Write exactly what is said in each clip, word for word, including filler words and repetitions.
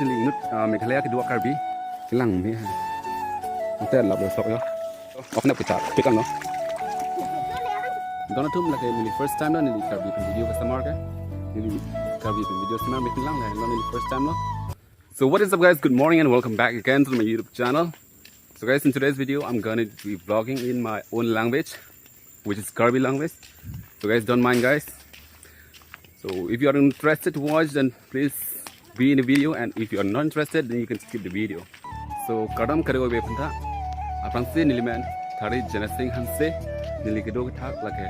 Neli inut, ah, Meghalaya kedo a-Karbi. Kelang me. Ante lap lo sok yo. Off na kita pick ano. Don atum, lake neli first time lo neli Karbi pen video kesemar ke. Neli Karbi pen video semar me pinlang lo, neli first time lo. So what is up guys? Good morning and welcome back again to my YouTube channel. So guys, in today's video, I'm gonna be vlogging in my own language, which is Karbi language. So guys, don't mind guys. So if you are interested to watch, then please be in the video, and if you are not interested, then you can skip the video. So kardom kado-kave aphanta. Aphrangsi neli men Thari Jana Sing Hanse, neli kedo kethak lake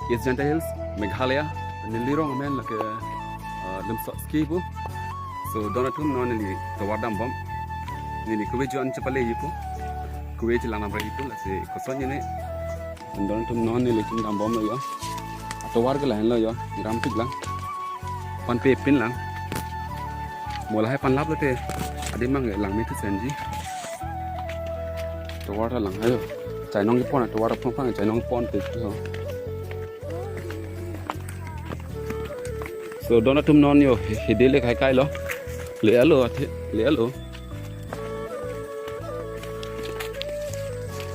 East Jaintia Hills, Meghalaya. Neli rong amen lake, uh, Lumsok Ski pu. So don atum, non neli tovar dambom. Neli kove juan chepale ipu. Kove chelang namra ipu, lasi koson ne. Don atum, non neli tum dambom lo yo. Atovar ke lain lo yo, ram pik lang. Pan pe pin lang. Mo lahai pan lap lote. Adi mang lang me tu senji. Tovar ta lang hayo. Chainong kepon, tovar phang phang chainong pon pe ho. So don atum, non yo hidi le kai kai lo. Le alo athe, le alo.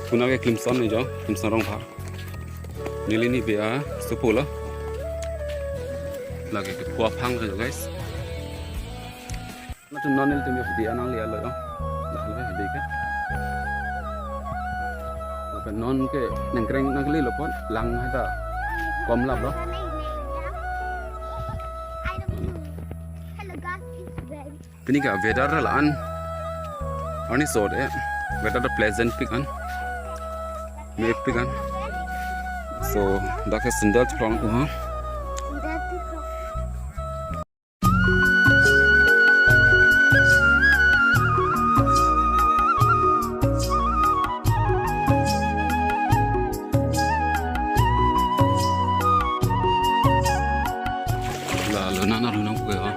Kuna ke Klimson ne jo, Klimson Ronghang. Neli ni be a-sopo lo. Lake kepu aphang lo guys. Atum, non nelitum yo hidi anang le alo yo. Dah lo hidi ke. Lapen non ke nangkreng nangkele lo pon, lang hada kom lap lo. Hello guys, it's Ben. Pini ke weather la-an arni sot eh. Weather ta pleasant pik an. Me pik an. So dak ke sandal cheplang tu ha. La lo nana lo nang pu ha.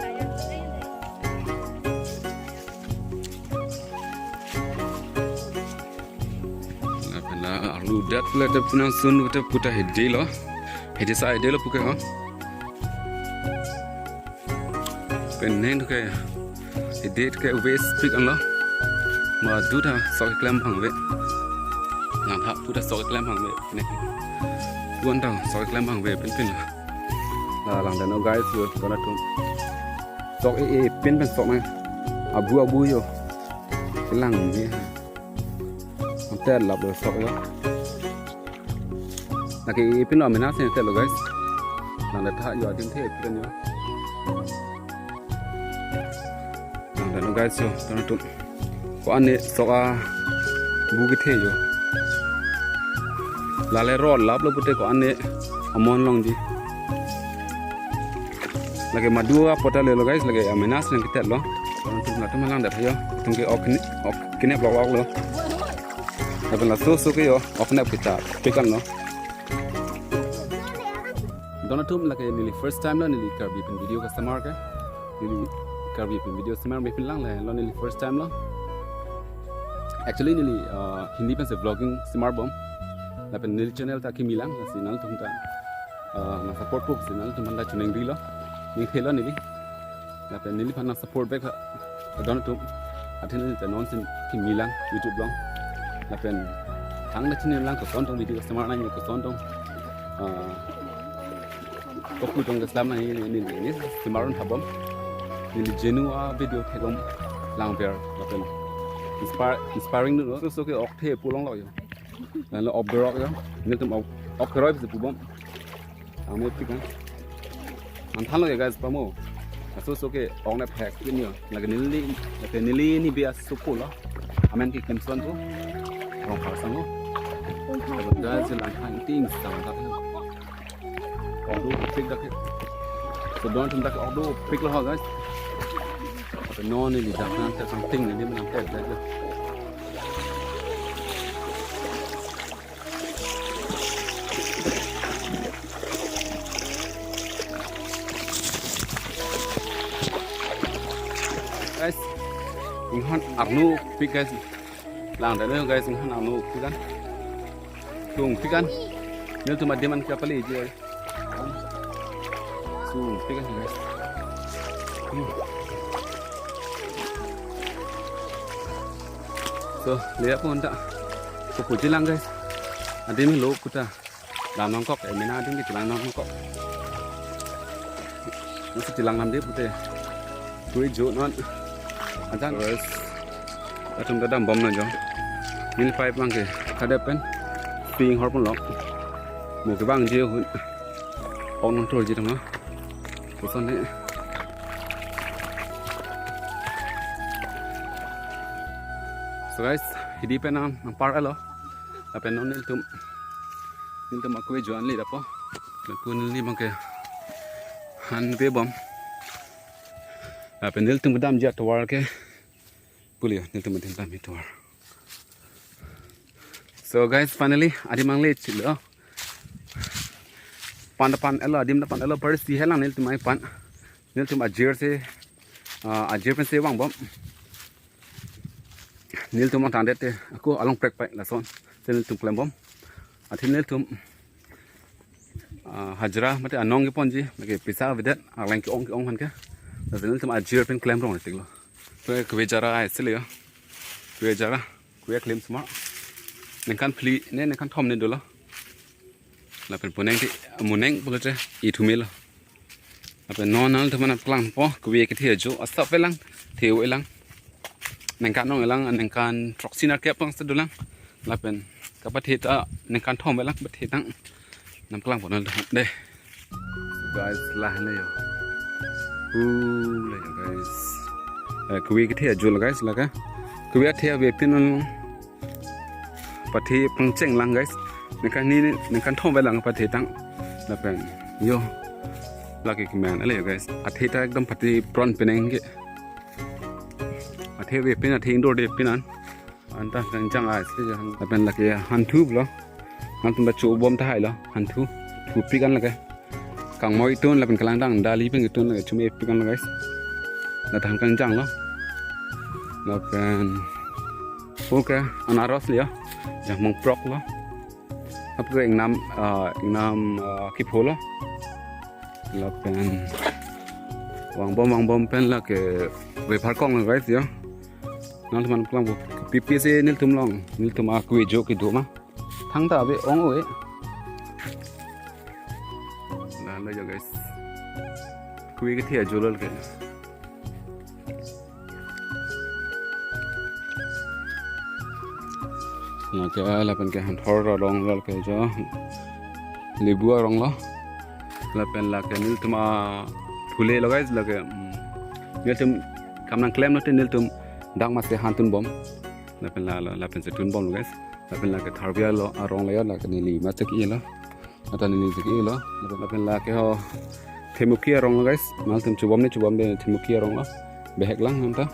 Lapen la arlu dat pula ta pu nangsun ta puta hidi lo. Hidi sa hidi lo pu ke ha. Pen nen ke hidi ke waste pik an lo. Ma du ta sok klem bang ve. Nang tha puta sok klem bang ve. Ne. Kuan ta sok klem bang ve pen pen la. La lang dano guys yo, don atum. Sok e e pin pen sok nang. Abu abu yo. Kelang me. Ante lap lo sok yo. Lake e pin lo, amena se ante lo guys. Lang da tha yo adim the pin yo. Lang dano guys yo, don atum. Ko-an ne sok abu kethe yo. Lale ro lap lo pute ko-an ne amon longji. Lake madu apot ta le lo guys, lake amena se nang ketet lo. Don atum, latum lang da tha yo. Tum ke ok kene, ok kene blok blok lo. Lapen laso so ke yo, ok na kita pik an lo. Don atum, lake neli first time lo neli Karbi pen video kesemar ke. Neli Karbi pen video semar me pinlang, lalo neli first time lo. Actually neli, uh, Hindi pensi vlogging semar bom. Lapen neli channel ta kimi lang, lasi nangtum ta, uh, nang support pu si nangtum aphan ta choningri lo. Ning thelo neli. Lapen neliphan nang support back ha. Don atum. Athe neli ta non si kimi lang YouTube along. Lapen thang ta chini lang koson tong video kesemar nang koson tong. Ah, kopi tong keslam nang neli, neli, neli semar un habom. Neli jenu a-video thekbom lang ver. Lapen inspire, inspiring do lo. So so ke ok the pu long lo yo. Lalo ok berok yo. Nelitum ok, ok keroi si pubom. Ang me pik an. Ang thanlo ya guys, pamo. Aso so ke ok ne phek pin yo. Lake neli, lake neli ni be a-sopo lo. Amen ke Klimson pu. Ronghang asangho. Guys, lang hang ting sang tak. Ok do pik dak. So don atum, dak ok do pik lo ha guys. Non neli dak nang ta sang ting neli menang te dak. Guys, inghan arnu pik guys. Lang dano guys, inghan arnu pik an. Tung pik an. Nelitum adim an kepaleji. Tung pik an guys. Hmm. To, lihat pon ta. Ko puji lang, guys. Adim lo puta. Dam nangkok, eh, mena adim ke chelang nangkok. Masi chelang namde pute. Kue jo non. Ajan. Guys. Atum ta dambom non jo. Neli pipe abang ke. Kada pen. Ping hor pon lok. Mo ke bang je hun. Ong nangtur je tong lo. Koson ne. So guys, hidi pen nang, nangpar alo. Lapen non nelitum, nelitum akue jo anle dapo. Lapen neli abang ke han pe bom. Lapen nelitum kedam je atovar ke. Puli ya, nelitum kedam je atovar. So guys, finally, adim nangle chilo. Pan ta pan elo, adim ta pan elo, pari si helang nelitum ai pan. Nelitum ajir si, ah, ajir pen si vangbom. Nelitum atang det te, ako along prek pai lason. Si nelitum klembom. Athe nelitum, ah, hajira mate anong keponji, lake pisa avedet, alang ke-ong ke-ong aphan ke. Lasi nelitum ajir pen klem rong tik lo. Kue kue jara ai si le yo. Kue jara, kue klem semar. Ningkan phli, ne ningkan thom ne dolo. Lapen puneng ti, muneng pulote, ithu melo. Lapen non nangtum aphan nangpaklang po, kue kethe ajo, asap avelang, the avelang. Ningkan ong avelang, ningkan throksi nerkep tong si dolang. Lapen kapathe ta, ningkan thom avelang, pathe tang. Nangpaklang po nangtum aphan, dei. Guys, lah ne yo. Uh, lah yo, guys. Eh, kue kethe ajo lo, guys, lake. Kue athe avepin non. Pathe pangcheng lang, guys. Ningkan ni, ningkan thom avelang pathe tang. Lapen, yo. Lake kemen, ale yo, guys. Athe ta ekdom pathe pron peneng ke. Athe avepin, athe indoor de pin an. Anta kangjang ai si han. Lapen lake hanthu lo. Nangtum ta chobom tahai lo. Hanthu. Thupik an lake. Kangmoi tun lapen kalangdang dali pen tun lake chome pik an lo, guys. La than kangjang lo. Lapen. Okay, anaros le ya. Jangmong prok lo. Apre ingnam, ah, ingnam, ah, kipho lo. Lapen. Vangbom, vangbom pen lake. Vepharkong lo, guys, ya. Nangtum aphan nangpaklang po. Pipi si nelitum along. Nelitum akue jo kedo ma. Thangta ave ong ove. Nah, lo yo guys. Kue kethe ajo lo ke. Nah, ke lapen ke hanthor arong lo ke jo. Lebu arong lo. Lapen lake nelitum aphule lo guys, lake, mm, nelitum kam nangklem lote nelitum dak masi hantun bom. Lapen la, la, lapen si tun bom lo guys. Lapen lake tharvia lo arong lo ya, lake neli machek i lo. Ata neli chek i lo. Lapen, lapen lake ho themuki arong lo guys. Nangtum chobom ne chobom de themuki arong lo. Behek lang nangta.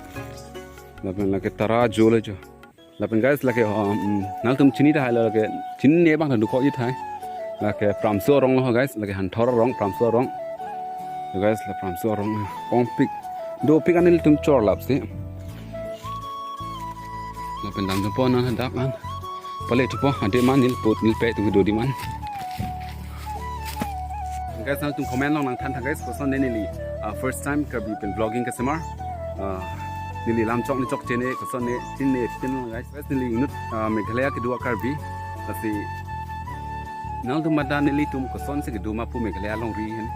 Lapen lake tara jo lo jo. Lapen guys lake ho, um, nangtum chini tahai lo lake chini ne abang ta dukho i tahai. Lake pramso arong lo ho guys, lake hanthor arong, pramso arong. Yo guys, la pramso arong ongpik. Dopik an nelitum chor lap si. Lapen dam thupo nang hadak an. Pale thupo, ade man neli put neli pe tung do di man. Guys, nangtum comment along nangthan tha guys, koson ne neli, ah, first time Karbi pen vlogging kesemar. Ah, neli lam chok ne chokche ne, koson ne, chin ne, chin guys. Guys, neli inut, ah, Meghalaya kedo a Karbi. Lasi, nangtum mata nelitum kosonsi kedo ma pu Meghalaya alongri hen.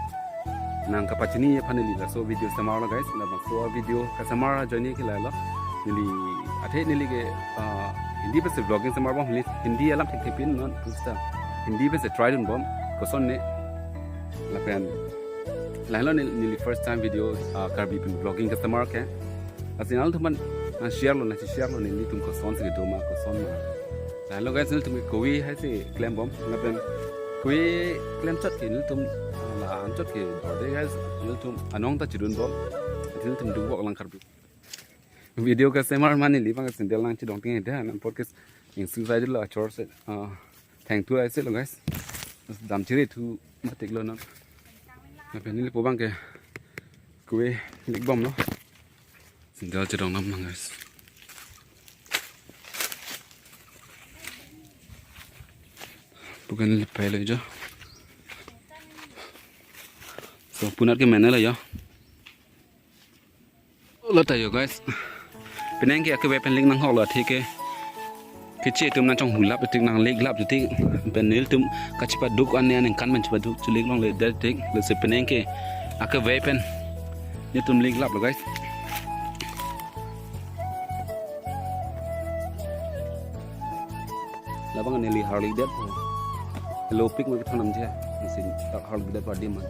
Nangkapachini aphan neli laso video semar lo guys. Labangso video kesemar ajoine ke lahelo. Neli athe neli ke, ah, Hindi pensi vlogging semar bom, Hindi, Hindi alam thekthepin non pusta. Hindi pensi try dun bom. Koson ne. Lapen. Lahelo neli, neli first time video, ah, Karbi pen vlogging kesemar ke. Lasi nangtum aphan nangshare lo, nangshare lo nelitum kosonsi kedo ma, koson ma. Lahelo guys, nelitum kue hai si klem bom. Lapen kue klem chot ke nelitum, ah, la-an chot ke dorde guys, nelitum anong ta chidun bom. Nelitum dukvok lang Karbi. Video kesemar ma neli abang sandal nangchidong ting ide, nang podcast ing su sai lo achor si, ah, thengthu ai si lo guys. Dam chiri thu matik lo non. Lapen neli po abang ke kue lik bom lo. Sandal chidong nam nang guys. Bukan lipai lo jo. So, punat ke mena lo jo. Lo ta jo guys. Penang ke akeve pen lik nanghok lo, thik ke. Keche atum nangchonghulap tik, nangleklap tik. Pen nelitum kachepaduk an, aningkan pen chepaduk, chelek longle det tik. Lasi penang ke akeve pen nelitum leklap lo, guys. Labang neli harlikdet. Helopik ma kethan namji. Nangsi harlikdet pu adim ma.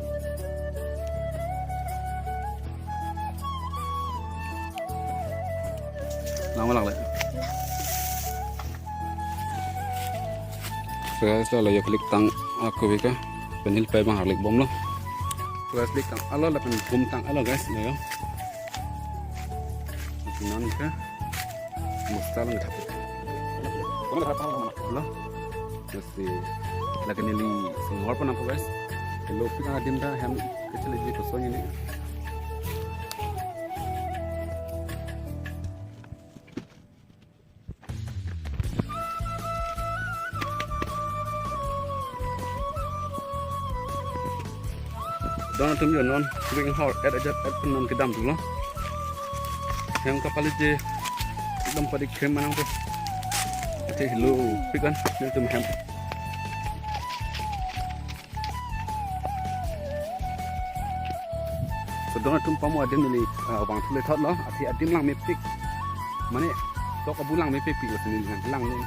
Nang malak le. Guys, lo, lo yo klik tang akove ke. Pen neli pai abang harlik bomlo. Guys, klik tang alo lapen bom tang alo, guys, lo yo. Itinan ke. Bosta along thap. Lo. Lasi lake neli singhor pon nangpo, guys. Helopik adim ta hem kecheliji kosong ini. Don atum yo, non ring hor et ajat et pen non kedam thulo. Hem kapali je ekdom padik hem manang to. Athe helopik an nelitum hem. So don atum, pamo adim neli, ah, vangthu le thotlo, athe adim langmepik. Mane tok abu langmepik lo, neli nangkelang ni.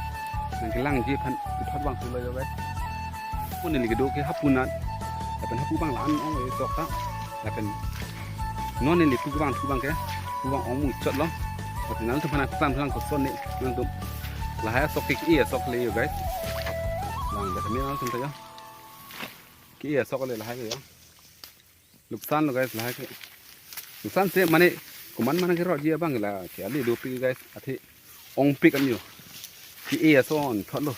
Nangkelangji aphan puthot vangthulo yo, guys. Mo neli kedo ke hapu nat. Lapen hapu abang la-an ong e sok ta. Lapen non neli pu kevangthu abang ke, pu abang ong muchotlo. Lapen nangtum aphan nangkethan lang koson ni nangtum. Lahai asok ke, ke-e asok le yo, guys. Langdet me nangtum ta yo. Ke-e asok le lahai ke yo. Nuksan lo, guys, lahai ke. Nuksan se mane komat mana kerotji abang la ke ale dopik, guys. Athe ongpik an yo. Ke-e ason thotlo.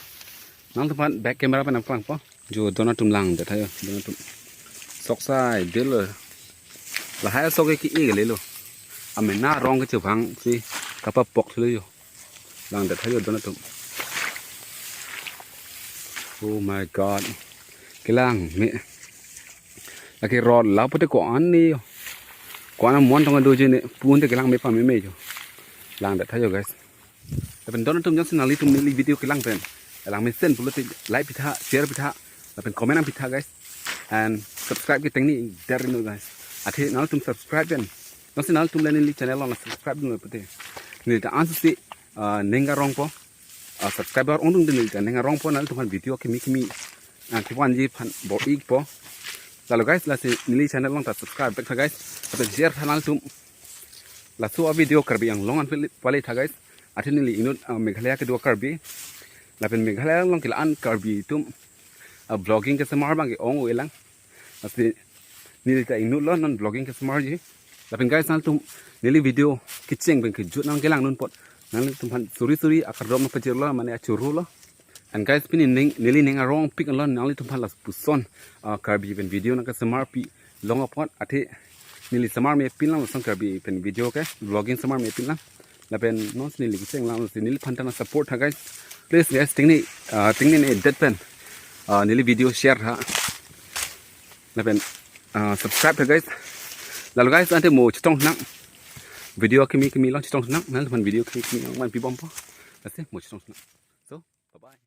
Nangtum aphan back camera pen nangphrangpo. Jo don atum langdet tha yo, don atum. Sok sai det lo. Lahai asok ke ke-e le lo. Amena arong kechevang si kapapok thulo yo. Langdet tha yo don atum. Oh my God. Kelang me. Lake rot la pute ko-an ni yo. Ko-an mon tong doji ne, pute kelang me pame me yo. Langdet tha yo, guys. Lapen don atum, jongsi nanglitum neli video kelang pen langmesen pulote like pitha, share pitha, lapen comment nangpitha, guys. And subscribe ke tengni der no, guys. Athe nanglitum subscribe pen, jongsi nanglitum le neli channel along subscribe no pute, neli ta ansi, ah, ning arongpo, ah, subscriber ongdung den, neli ta ning arongpo, nanglitum aphan video kimi kimi, ah, kevanji aphan bor-ipo. Lalo, guys, lasi neli channel along ta subscribe back tha, guys. Lapen share tha nanglitum. Laso a-video Karbi Anglong an pale, pale tha, guys. Athe neli inut, ah, Meghalaya kedo Karbi. Lapen Meghalaya along ke la-an Karbi atum, ah, vlogging kesemar abang ke ong-e lang. Lasi neli ta inut lo non vlogging kesemarji. Lapen guys, nanglitum neli video kecheng pen kejut nangkelang non apot, nanglitum aphan suri suri akardom nangpajirlo, mane achuru lo. And guys, pini ning, neli ning arongpik lo nanglitum aphan lapuson, ah, Karbi pen video nangkesemarpi long apot, athe neli semar mepin lang lason Karbi pen video ke, vlogging semar mepin lang. Lapen nonsi neli kecheng lang, si neliphan ta nangsupport tha, guys. Please guys, tengni, ah, tengni ne det pen, ah, neli video share tha. Lapen, ah, subscribe tha, guys. Lalo guys, ante mo chetong nang. Video kimi kimi along chetong nang. Nanglitum aphan video kimi kimi along vanpi bompo. Lasi mo chetong nang. So, bye bye.